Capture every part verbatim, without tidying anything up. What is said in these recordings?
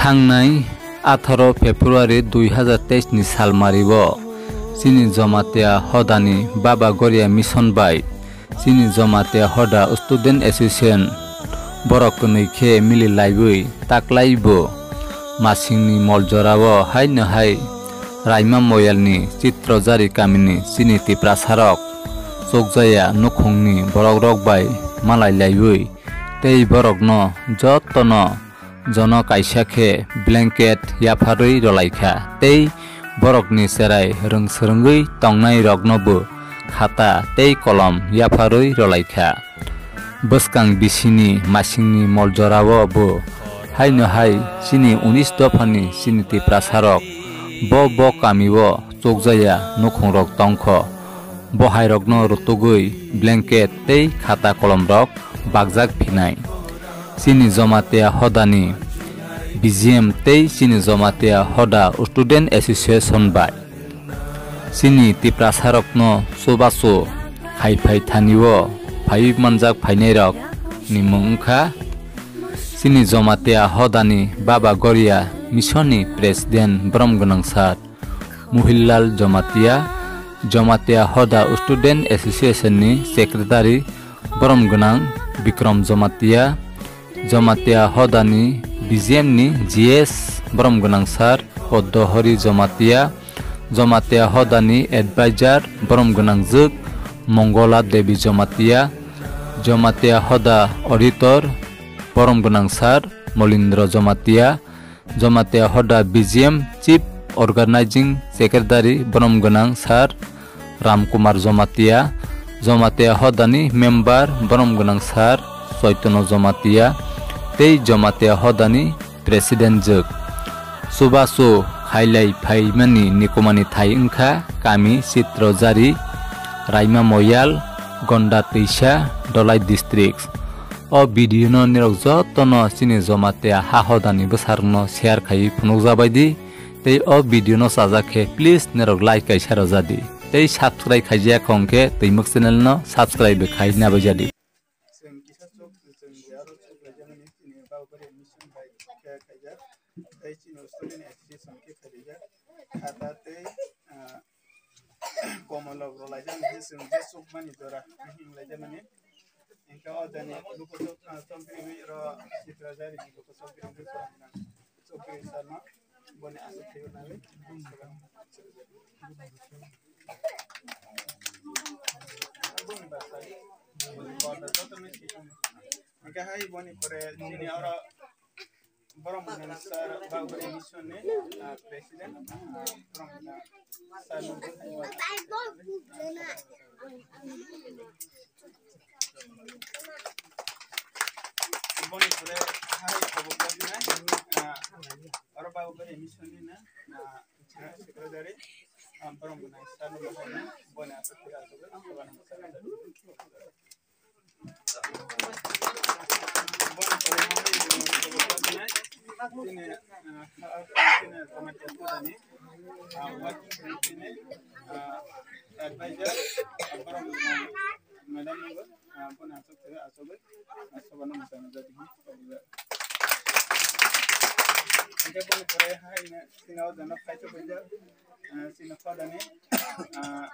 Thangnai atharo February dui hazar teis ni salmario chini Jamatia hodani Baba Goria Mission bai chini Jamatia hoda Student Association borok kwnwi khe mili laiwi taklaibo masingni moljorao haino hai Raima Moyalni Chitrojari kamini chini Tiprasarok chukjaya nukhungni borokrok bai malai laiwi tei borokno jotono jono kaisa khe blanket yapharwi rwlaikha tei borokni cherai rwng swrwngwi tongnairoknobo khata tei kolom yapharwi rwlaikha. Bwskang bisini masingni moljorao bo haino hai chini unis dophani chini Tiprasarok bo bo kamio chukjaya nukhungrok tongkho. Bohairokno rutugwi blanket tei khata kolomrok bakjak phinai. Chini Jamatia hodani B G M tei chini Jamatia hoda Student Association bai chini Tiprasarokno chubachu hai phai thanio phaiwi manjak phainairokni mung wngkha chini Jamatia hodani Baba Goria Mission ni President borom gwnang sir Mohillal Jamatia, Jamatia Hoda Student Association ni Secretary borom gwnang Bikram Jamatia, Jamatia Hoda ni B G M ni G S borom gwnang sir Poddo Hori Jamatia, Jamatia Hoda ni Advisor borom gwnang jwk Mongola Devi Jamatia, Jamatia Hoda Auditor borom gwnang sir Molindra Jamatia, Jamatia Hoda B G M Chief Organizing Secretary borom gwnang sir Ram Kumar Jamatia, Jamatia Hoda ni member borom gwnang sir Chaitanya Jamatia tei Jamatia Hoda ni President jwk. Chubachu khailai phaimani nikomani thai wngkha kami Chitrojari, Raima Moyal, Gonda Twisa, Dholai District. O video no nirok jotono chini Jamatia ha hodani bwsarokno share khaiwi phunukjabaidi. Tei o video no chajak khe please nirok like kaisa rwjadi. Tei subscribe khaijak hwnkhe Twimuk channel no subscribe bai khai nabaijadi. Chwng kisa chuk, chwng aro chuk laijamani chini Baba Goria Mission bai khe khaijak. Tei chini Student Association khe khaijak. Khata tei, ah, Komolok rwlaijak hwnkhe chwng je chukmani jora hinlaijamani. Hinkhe o jani luku chok, ah, chokdriwi ro Chitrojari ni luku chokdriwi chokdriwi sarno boni aswk thaiwi nai. Boni bwsai, boni borda jotono thik. Hinkhe hai boni pore chini oro Borom gwnang sir Baba Goria Mission ni, ah, President, ah, borom gwnang sir no boni pore hai khobor kok nai, ah, oro Baba Goria Mission ni na, ah, Secretary, ah, borom gwnang sir no bahai na, boni aswk khe aswk khe, Advisor, madam, aswk khe aswk khe, aswk khe. Hingke boni pore hai sini o jano kaichuk rijak, eh, sini khodani, ah,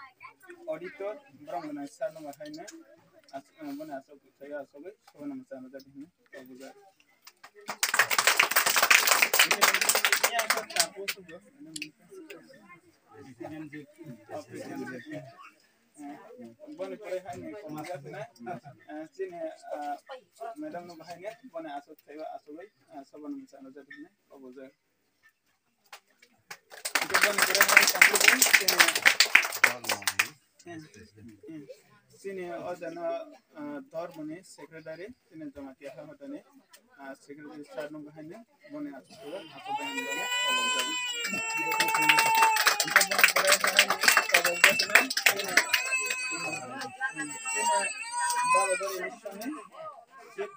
auditor, borok no sir no hai na, as-, eh, boni aswk khe aswk khe, sobo no mwchang rijak hini, kobujak. Boni pore hai ni kobujak na, eh, sini, ah, madam no hai na, boni aswk khe aswk khe, ah, sobo no mwchang rijak hini, kobujak. Chini o jana, ah, dormoni secretary, chini Jamatia ha hodani, ah, secretary sir no bahai ni, boni aswk aswk bahai ni bani. Baba Goria Mission ni Chief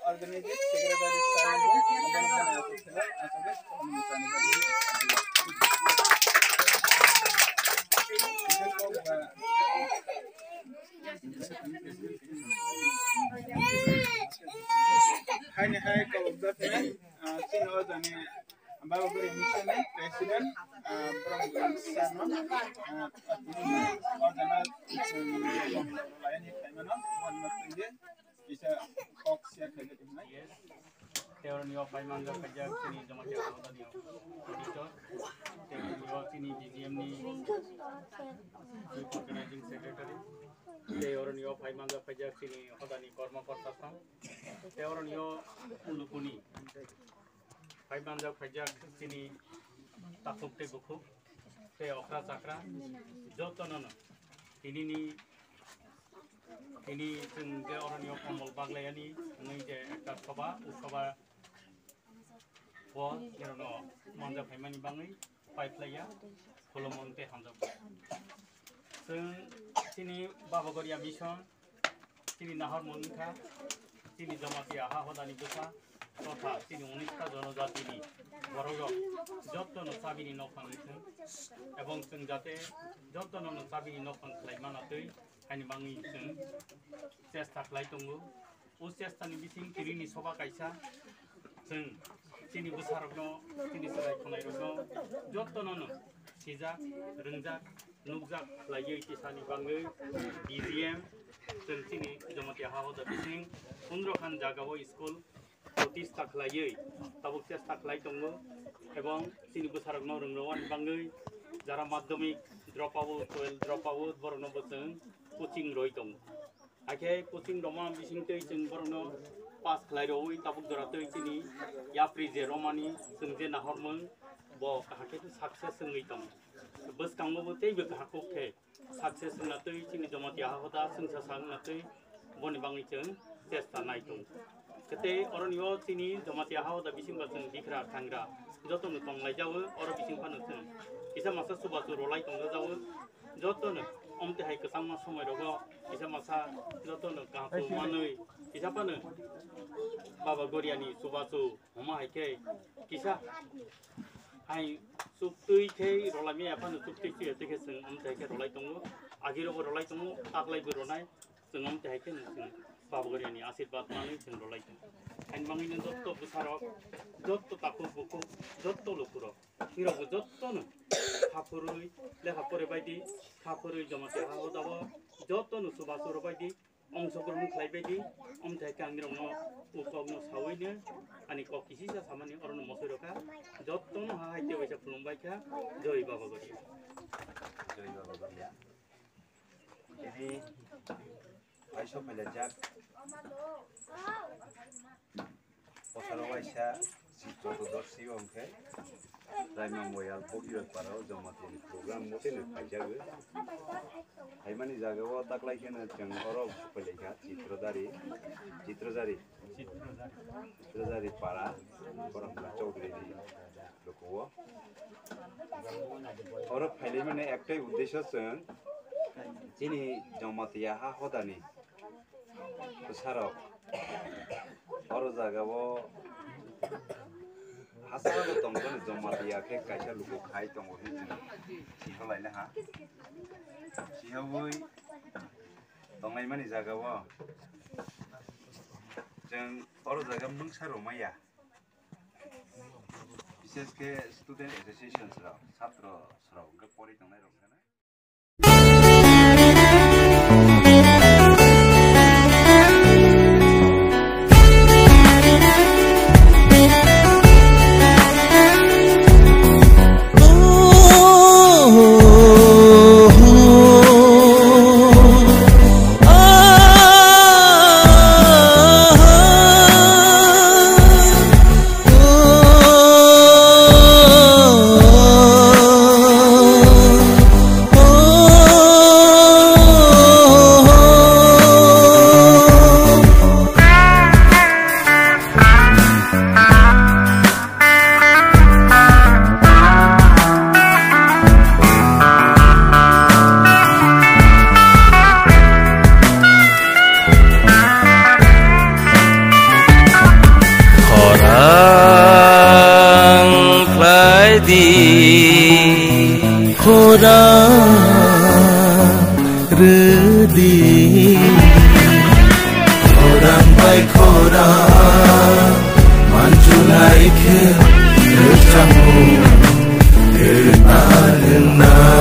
Organizing Secretary sir no bo, hai ni hai kobok jat ni, ah, chini Jani Baba Gori Mission ni President, ah, Brahma Sharma, ah, tini o jana, um, laini khlaimano, bon matwng de, kisa kok share khaijak hinai. Tei oro ni o phai manjak khaijak chini Jamatia Hawda ni auditor, tei oro ni o chini B G M ni Chief Organizing Secretary, tei oro ni o phai manjak khaijak chini Hawda ni kormo korta sam, tei oro ni o Ulukuni phai manjak khaijak chini takhuk tei bukhuk tei okra chakra jotono no tini ni, tini chwng je oro ni o kombol baglayani hwnwi je ekta soba, o soba o nirokno manjak phaimani bagwi paiphlaiya, khulumung tei hamjakgo. Chwng chini Baba Goria Mission, chini nahor mungkha, chini Jamatia ha hodani bwsa, totha chini unis ta jonojatini bororok jotono chabini nokphang wngthwng, ebong chwng jate jotono no chabini nokphang khlai manatwi, haini bagwi chwng chesta khlai tongo. O chesta ni bising tini ni soba kaisa, chwng chini bwsarokno, chini chwrai khwnairokno jotono no sijak, rwngjak, nukjak khlaiwi tisani bagwi B G M chwng chini Jamatia ha hoda bising pondro khan jagao school protista khlaiwi tabuk chesta khlai tongo, ebong chini bwsarokno rwngrwani bagwi jara madhyamik drop out, twelve drop out borokno bo chwng coaching rwi tongo. Hakhe coaching rwma bisingtwi chwng borokno pass khlai rwwi tabuk jora twi chini yapri je romani chwng je nahormung bo hakhe success wngwi tongo. Bwskango bo teibo kaham khe success wngna twi chini Jamatia ha hoda chwngsa sa wngna twi boni bagwi chwng chesta nai tongo. Khe tei oroni o chini Jamatia ha hoda bisingba chwng bikra thangra jotono tonglaijao, oro bising phano chwng kisa masa chubachu rwlai tongjajago. Jotono omte hai kwchangma somoi rogo kisa masa jotono kaham manwi kisa phano Baba Goriani chubachu homa hai khe kisa hai chuktwi khe rwlaimaya phano chuktwi chuya tei khe chwng omte hai khe rwlai tongo, agi rogo rwlai tongo, taklai bo rwnai. Chwng omte hai khe chwng Baba Goriani asirbat manwi chwng rwlai tongo. Haini bagwino jotto bwsarok, jotto takhuk bukhuk, jotto lukurok, hirokbo jottono kha phurwi lekha pore baidi, kha phurwi Jamatia ha hodao jottono chubachu rw baidi, ongshogrohon khlai baidi, omte hai khe ang nirokno o kokno sawino ani kok kisisa samani orono mosoi rokha, jottono ha hai tei waisa khulumbai kha, joi Baba Goria. Joi Baba Goria. Tini waisa phailajak. Bosaro waisa Chitrodorsi wngkhe Raimang Boyal Bogirok Parao Jamatia ni program moteno phaijago. Phaimani jagao taklai kheno chwng oro phailai kha Chitrodari, Chitrojari, Chitrojari Para, Borokmra Chowdhury ni lukuo. Oro phailaimani ektai uddesyo chwng chini Jamatia ha hodani bwsarok oro jagao hachalo tongmani Jamatia khe kaisa luku khai tongo hinwi chwng sikolaina ha. Siyawi tonglaimani jagao chwng oro jaga mungsa rwmaya. Bishesh khe student associations rok, chhatro rok hwnkhe pori tongnai rok hwnkhe. Khorang khlai di, khorang rwdi. Khorang bai khorang manjula Khe rwchapmung khe ta rwna.